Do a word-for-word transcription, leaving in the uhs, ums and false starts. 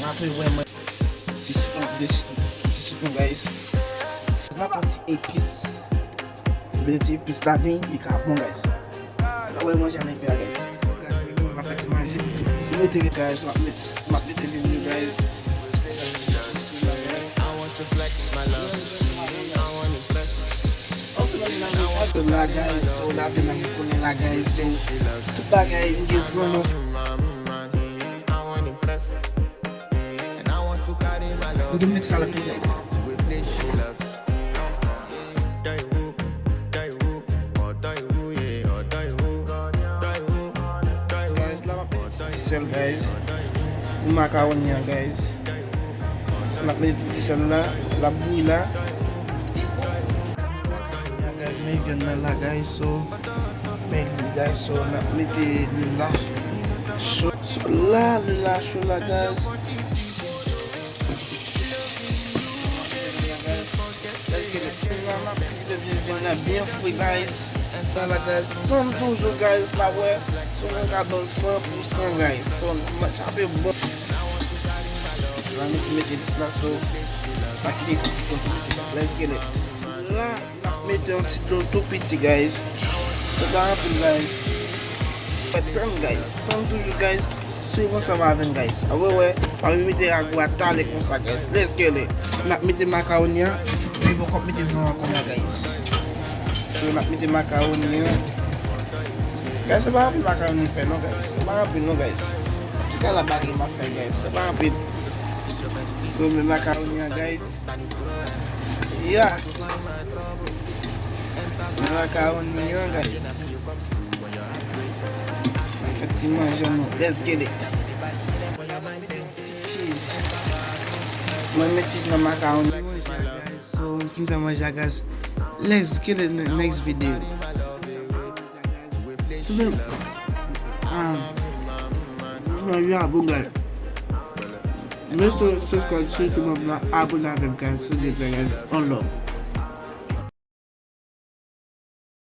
Apre, wè, mwen, ti sitwon, de sitwon, ti sitwon, guys. N ap pran ti epis. Mete ti epis ladan, li ka bon, guys. Wè, manje ann fè a, guys. Guys, nou va fè ti manje. Si mete, guys, m ap met, m ap mete vin yo, guys. So la, guys, so la, vin nan konnen la, guys, so tout bagay m gen zon nou. M gen mix a la tou, guys. Guys, la m ap mete ti sèl, guys. Pou makawoni an, guys. So n ap mete ti sèl la, l ap bouyi la. Guys, men vyann nan la, guys, so men li, guys, so n ap mete lwil la cho. So la, lwil la cho la, guys. Let's get it. Vin nan byen fri, guys. Sa la, guys. Tann toujou, guys, n ap wè si nou ka ban l san pou san, guys. So, match ap bon. La, nou mete dis la, so, pa kite ti tan pou ti tan. Let's get it. La, n ap mete yon ti dlo tou piti, guys. Se pa anpil, guys. Fè tann, guys. Tann toujou, guys. Swiv ansanm avè n, guys. Apre, wè, m ap mete agwa talè konsa, guys. Let's get it. N ap mete makawoni an. Li poko mete zon an kounye a, guys. So, n ap mete makawoni an. Guys, se pa anpil makawoni m fè, non, guys. Se pa anpil, non, guys. Ti kalabari m ap fè, guys. Se pa anpil. So, men makawoni an, guys. Yeah. Men makawoni an, guys. Fè ti manje nou. Let's get it. Mwen mete yon ti cheese. Mwen met cheese nan makawoni manje a, guys. So, m fin fè manje a, guys. Let's get it, ne-, next video. Sinon, ah, manje a bon, guys. Make sure subscribe si YouTube la, abone avè m, guys, silvouplè, guys. On love.